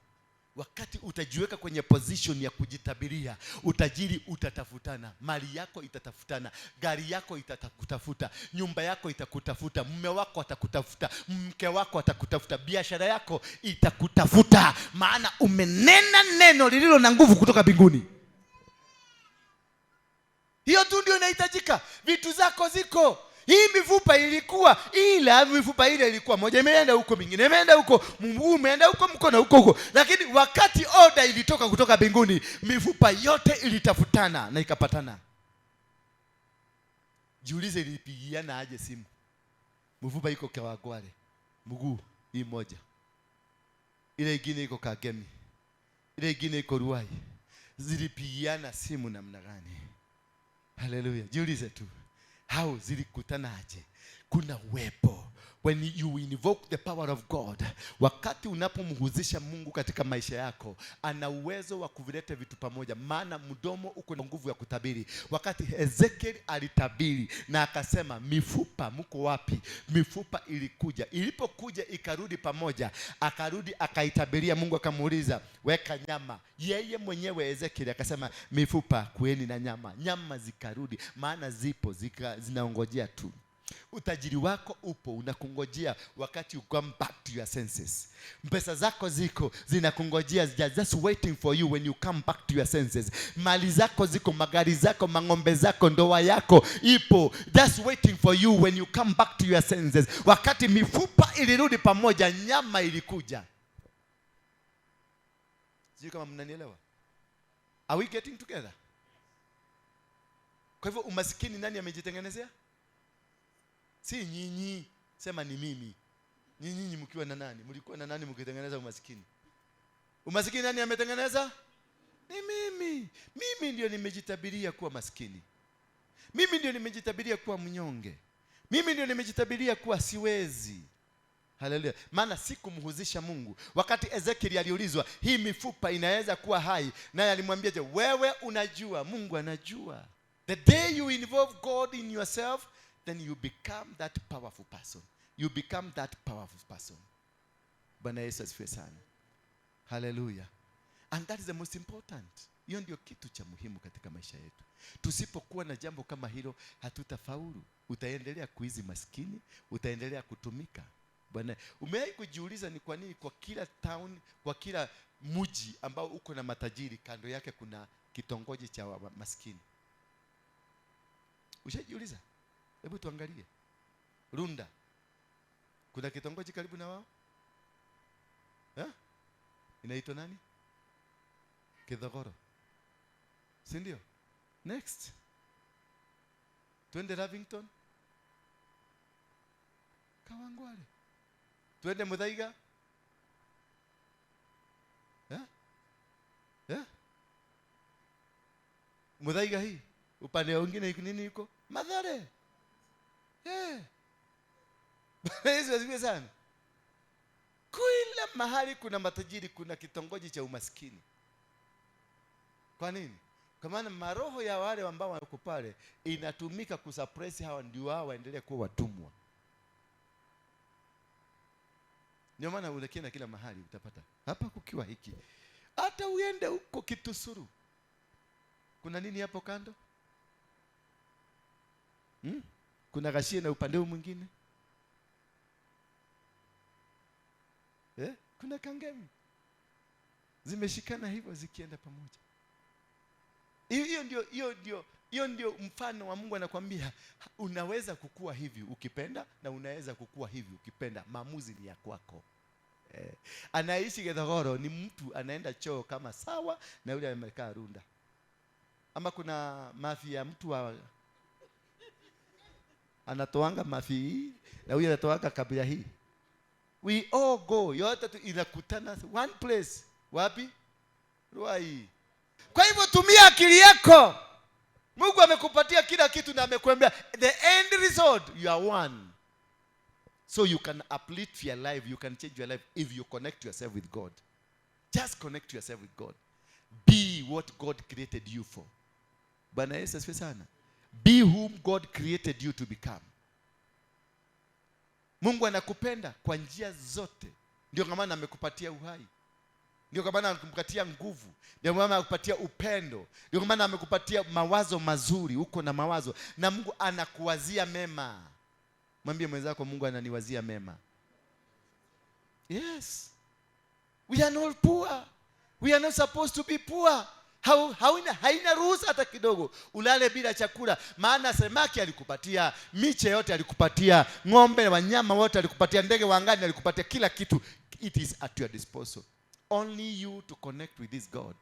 Wakati utajiweka kwenye position ya kujitabiria, utajiri utatafutana, mali yako itatafutana, gari yako itakutafuta, nyumba yako itakutafuta, mume wako atakutafuta, mke wako atakutafuta, biashara yako itakutafuta, maana umenena neno lililo na nguvu kutoka mbinguni. Hiyo tu ndio inahitajika. Vitu zako ziko. Hii mifupa ilikuwa, ila mifupa ile ilikuwa moja imeenda huko, mingine imeenda huko, mguu umeenda huko, mkono huko huko. Lakini wakati order ilitoka kutoka mbinguni, mifupa yote ilitafutana na ikapatana. Jiulize ilipigiana aje simu. Mfupa iko Kawangware, mguu hii moja, ile ingine iko Kagemi, ile ingine iko Ruai. Zilipigiana simu namna gani? Haleluya. Jiulize tu. How zilikutanaje? Kuna uwepo. When you invoke the power of God, wakati unapomhusisha Mungu katika maisha yako, ana uwezo wa kuvileta vitu pamoja, maana mdomo uko na nguvu ya kutabiri. Wakati Ezekiel alitabiri na akasema, mifupa mko wapi? Mifupa ilikuja, ilipokuja ikarudi pamoja, akarudi akaitabiria. Mungu akamuuliza, weka nyama. Yeye mwenyewe Ezekiel akasema, mifupa kueni na nyama. Nyama zikarudi, maana zipo, zinaongojea tu. Utajiri wako upo, unakungojea wakati you come back to your senses. Pesa zako ziko, zinakungojea, just waiting for you when you come back to your senses. Mali zako ziko, magari zako, mang'ombe zako, ndoa yako ipo, just waiting for you when you come back to your senses. Wakati mifupa ilirudi pamoja, nyama ilikuja. Sijui kama mnanielewa. Are we getting together? Kwa hivyo umasikini nani amejitengenezea? Si nyinyi, sema ni mimi. Nyinyi mkiwa na nani? Mlikuwa na nani mkitengeneza umasikini? Umasikini nani ametengeneza? Ni mimi. Mimi ndio nimejitabiria kuwa masikini. Mimi ndio nimejitabiria kuwa mnyonge. Mimi ndio nimejitabiria kuwa siwezi. Haleluya. Maana sikumhuzisha Mungu. Wakati Ezekiel aliulizwa, hii mifupa inaweza kuwa hai, naye alimwambia, je, wewe unajua? Mungu anajua. The day you involve God in yourself, then you become that powerful person. You become that powerful person. Bwana Yesu asifiwe sana. Hallelujah. And that is the most important. Hiyo ndio kitu cha muhimu katika maisha yetu. Tusipokuwa na jambo kama hilo, hatutafaulu. Utaendelea kuishi maskini, utaendelea kutumika. Bwana, umewahi kujiuliza ni kwa nini kwa kila town, kwa kila mji ambao uko na matajiri, kando yake kuna kitongoji cha maskini? Ushajiuliza? Hebu tuangalie. Runda. Kuna kitongoji karibu na wao? Inaitwa nani? Kithogoro. Si ndio? Next. Twende Lavington. Kawangware. Twende Muthaiga. Muthaiga hii. Upande mwingine nini yuko? Mathare. Yesu asifiwe sana. Kila mahali kuna matajiri, kuna kitongoji cha umaskini. Kwa nini? Kwa maana maroho ya wale ambao wako pale inatumika kusuppress hawa, ndio hao waendelee kuwa watumwa. Ndio maana unakienda kila mahali utapata hapa kukiwa hiki. Hata uende huko Kitusuru, kuna nini hapo kando? Kuna gashie na upande mwingine. Kuna kangemi. Zimeshikana hivyo zikienda pamoja. Hiyo ndio mfano wa Mungu anakuambia unaweza kukua hivi ukipenda na unaweza kukua hivi ukipenda. Maamuzi ni ya kwako. Anaishi Githogoro ni mtu anaenda choo kama sawa na yule amekaa Runda. Ama kuna mafia mtu wa anatoanga mafi hii na huyu anatoanga kabila hii. We all go, yote tu inakutana one place. Wapi? Ruai. Kwa hivyo tumia akili yako. Mungu amekupatia kila kitu na amekuambia the end result you are one. So you can uplift your life, you can change your life if you connect yourself with God. Just connect yourself with God. Be what God created you for. Bwana Yesu asifiwe sana. Be whom God created you to become. Mungu anakupenda kwa njia zote. Ndio kwa maana amekupatia uhai. Ndio kwa maana amekupatia nguvu. Ndio kwa maana amekupatia upendo. Ndio kwa maana amekupatia mawazo mazuri. Uko na mawazo na Mungu anakuwazia mema. Mwambie mwenzako, Mungu ananiwazia mema. Yes. We are not poor. We are not supposed to be poor. Haina ruhusa hata kidogo ulale bila chakula. Maana samaki alikupatia, miche yote alikupatia, ng'ombe, wanyama wote alikupatia, ndege wa angani alikupatia, kila kitu. It is at your disposal. Only you to connect with this God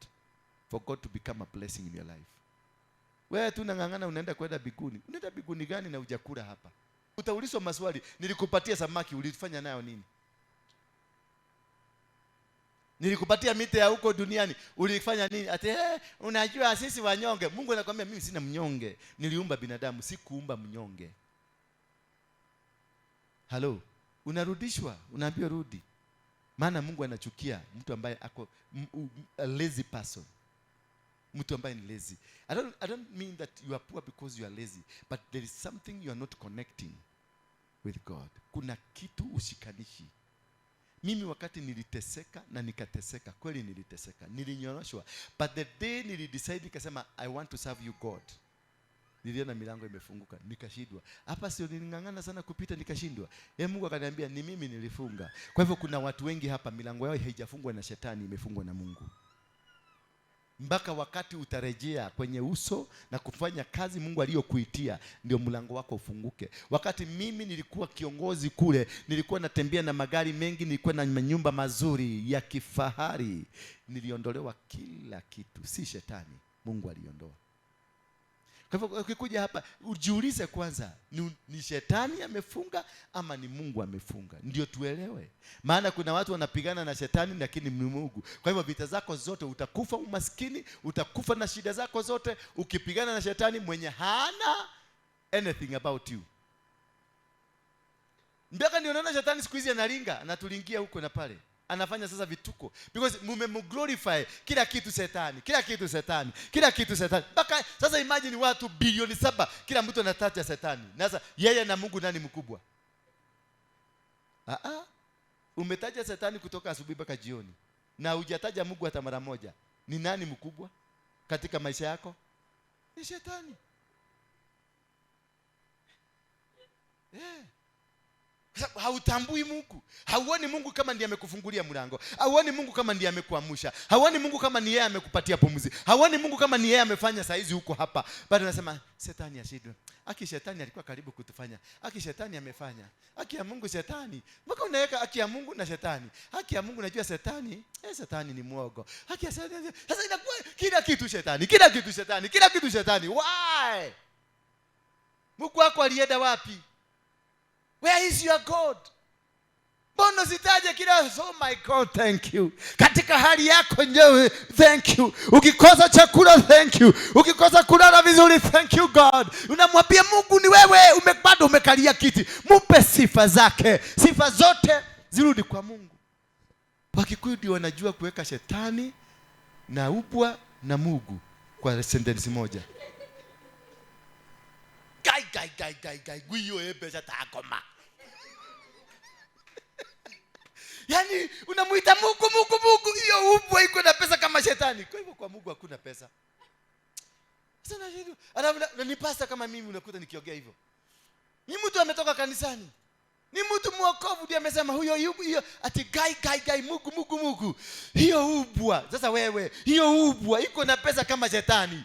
for God to become a blessing in your life. Wewe tu unang'ang'ana unaenda kwenda biguni. Unaenda biguni gani na hujakula hapa? Utaulizwa maswali, nilikupatia samaki ulifanya nayo nini? Nilikupatia miti ya huko duniani, ulifanya nini? Ati unajua sisi wanyonge. Mungu anakuambia mimi sina mnyonge. Niliumba binadamu, sikuumba mnyonge. Hello, unarudishwa, unaambiwa rudi. Maana Mungu anachukia mtu ambaye ako a lazy person. Mtu ambaye ni lazy. I don't mean that you are poor because you are lazy, but there is something you are not connecting with God. Kuna kitu ushikanishi. Mimi wakati niliteseka na nikateseka, kweli niliteseka, nilinyoroshwa. But the day nilidecide nikasema I want to serve you God, niliona milango imefunguka, nikashindwa. Hapa sio niling'ang'ana sana kupita nikashindwa. Mungu akaniambia ni mimi nilifunga. Kwa hivyo kuna watu wengi hapa milango yao haijafungwa na shetani, imefungwa na Mungu. Mpaka wakati utarejea kwenye uso na kufanya kazi Mungu aliyokuitia, ndio mlango wako ufunguke. Wakati mimi nilikuwa kiongozi kule, nilikuwa natembea na magari mengi, nilikuwa na manyumba mazuri ya kifahari. Niliondolewa kila kitu, si shetani, Mungu aliondoa. Kwa hivyo ukikuja hapa ujiulize kwanza, ni shetani amefunga ama ni Mungu amefunga? Ndio tuelewe. Maana kuna watu wanapigana na shetani lakini ni Mungu. Kwa hivyo vita zako zote utakufa umaskini, utakufa na shida zako zote ukipigana na shetani mwenye hana anything about you. Mpaka ndio naona shetani siku hizi analinga, anatulingia huko na pale. Anafanya sasa vituko because mumemglorify kila kitu shetani, kila kitu shetani, kila kitu shetani. Mpaka sasa imagine watu bilioni 7 kila mtu anataja shetani. Na sasa yeye na Mungu nani mkubwa? Umetaja shetani kutoka asubuhi mpaka jioni na hujataja Mungu hata mara moja. Ni nani mkubwa katika maisha yako? Ni shetani. Kwa hautambui Mungu. Hauoni Mungu kama ndiye amekufungulia mlango. Hauoni Mungu kama ndiye amekuamsha. Hauoni Mungu kama ni yeye amekupatia pumzi. Hauoni Mungu kama ni yeye amefanya saizi huko hapa. Bado unasema shetani ashindwe. Aki shetani alikuwa karibu kutufanya. Aki shetani amefanya. Haki ya Mungu shetani. Mpaka unaweka haki ya Mungu na shetani. Haki ya Mungu najua shetani, shetani ni muogo. Haki ya shetani. Sasa inakuwa kila kitu shetani, kila kitu shetani, kila kitu shetani. Why? Mungu wako alienda wapi? Where is your God? Mbona sitaje kila, oh my God, thank you. Katika hali yako nyewe, thank you. Ukikosa chakula, thank you. Ukikosa kulala vizuri, thank you God. Unamwambia Mungu ni wewe, bado umekalia kiti. Mpe sifa zake. Sifa zote zirudi kwa Mungu. Wakikuyu ndio wanajua kuweka shetani na ubwa na Mungu kwa sentence moja. Gai gai gai gai gai guyo ebe takoma. Yaani unamuita Mungu Mungu Mungu, hiyo ubwa iko na pesa kama shetani. Kwa hivyo kwa Mungu hakuna pesa. Sasa nashindwa. Alafu ni pasta kama mimi unakuta nikiongea hivyo. Ni mtu ametoka kanisani. Ni mtu mwokovu ndiye amesema huyo hiyo ati gai gai gai Mungu Mungu Mungu. Hiyo ubwa. Sasa wewe, hiyo ubwa iko na pesa kama shetani.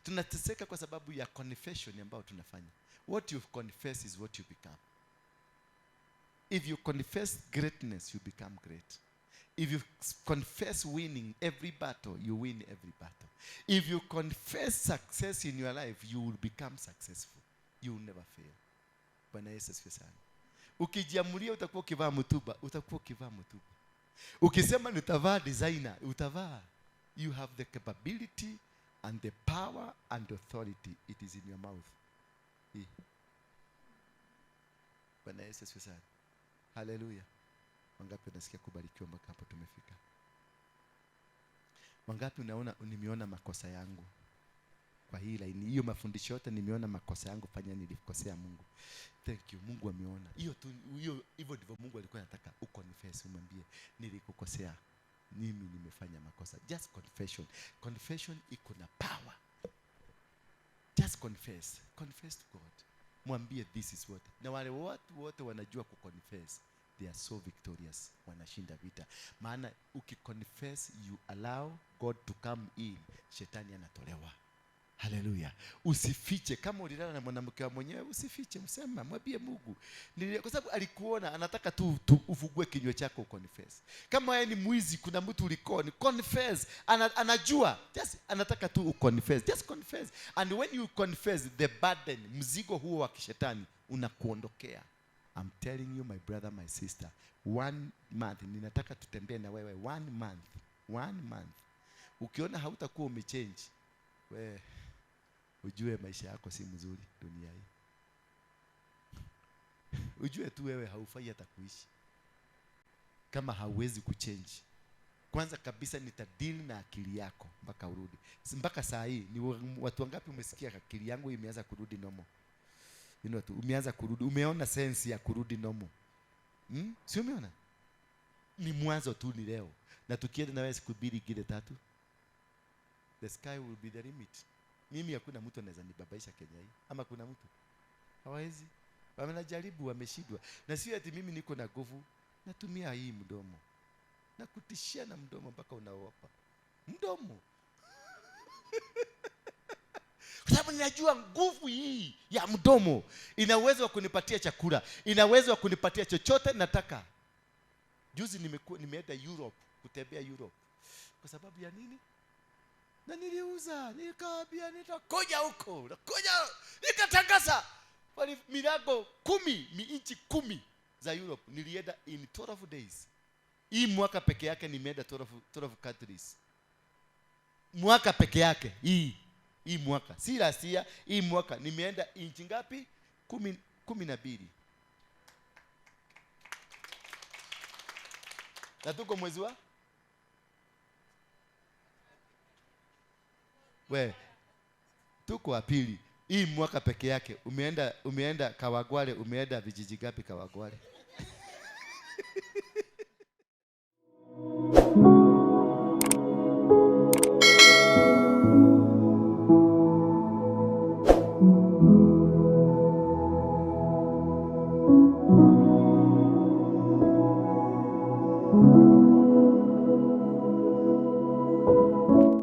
Tunateseka kwa sababu ya confession ambayo tunafanya. What you confess is what you become. If you confess greatness, you become great. If you confess winning every battle, you win every battle. If you confess success in your life, you will become successful. You will never fail. Bwana Yesu asifiwe sana. Ukijiamulia utakuwa ukivaa mtuba, utakuwa ukivaa mtuba. Ukisema nitavaa designer, utavaa. You have the capability and the power and authority. It is in your mouth. Bwana Yesu asifiwe sana. Hallelujah. Wangapi unasikia kubarikiwa mpaka hapo tumefika? Wangapi unaona nimeona makosa yangu? Kwa hii line hiyo mafundisho yote nimeona makosa yangu, fanya nilikosea Mungu. Thank you, Mungu ameona. Hiyo tu, hiyo hivyo ndivyo Mungu alikuwa anataka uconfess, umwambie nilikukosea. Mimi nimefanya makosa. Just confession. Confession iko na power. Just confess. Confess to God. Mwambie this is what. Na wale watu wote wanajua kuconfess, they are so victorious. Wanashinda vita. Maana ukiconfess, you allow God to come in. Shetani anatolewa. Hallelujah. Usifiche. Kama ulilala na mwanamke wa mwenyewe, usifiche, msema, mwambie Mungu. Kwa sababu alikuona, anataka tu ufungue kinywa chako uconfess. Kama wewe ni mwizi, kuna mtu ulikoni, confess. Anajua. Just anataka tu uconfess. Just confess. And when you confess, the burden, mzigo huo wa kishetani unakuondokea. I'm telling you my brother, my sister, 1 month ninataka tutembee na wewe 1 month. 1 month. Ukiona hautakuwa umechange, we ujue maisha yako si mzuri dunia hii. Ujue tu wewe haufai hata kuishi kama hauwezi kuchange. Kwanza kabisa nitadeal na akili yako mpaka urudi. Mpaka saa hii ni watu wangapi umesikia akili yangu imeanza kurudi normal? You know, umeanza kurudi, umeona sense ya kurudi normal. Si umeona? Ni mwanzo tu, ni leo. Na tukienda na wewe siku 2 ngine 3, the sky will be the limit. Mimi hakuna mtu anaweza nibabaisha Kenya hii. Ama kuna mtu? Hawezi. Wamenajaribu, wameshindwa. Na sio ati mimi niko na nguvu, natumia hii mdomo. Na kutishia na mdomo mpaka unaogopa. Mdomo. Kwa sababu ninajua nguvu hii ya mdomo ina uwezo wa kunipatia chakula, ina uwezo wa kunipatia chochote nataka. Juzi nimeenda Europe, kutembea Europe. Kwa sababu ya nini? Na niliuza, nikaambia nitakuja huko, nakuja, nikatangaza. Wali milango 10, miinchi 10 za Europe nilienda in 12 days. Hii mwaka peke yake nimeenda 12 countries. Mwaka peke yake hii mwaka, si last year, hii mwaka nimeenda inchi ngapi? 12. Na tuko mwezi wa? We, tuko wa pili. Hii mwaka peke yake umeenda Kawagware, umeenda vijiji gapi Kawagware?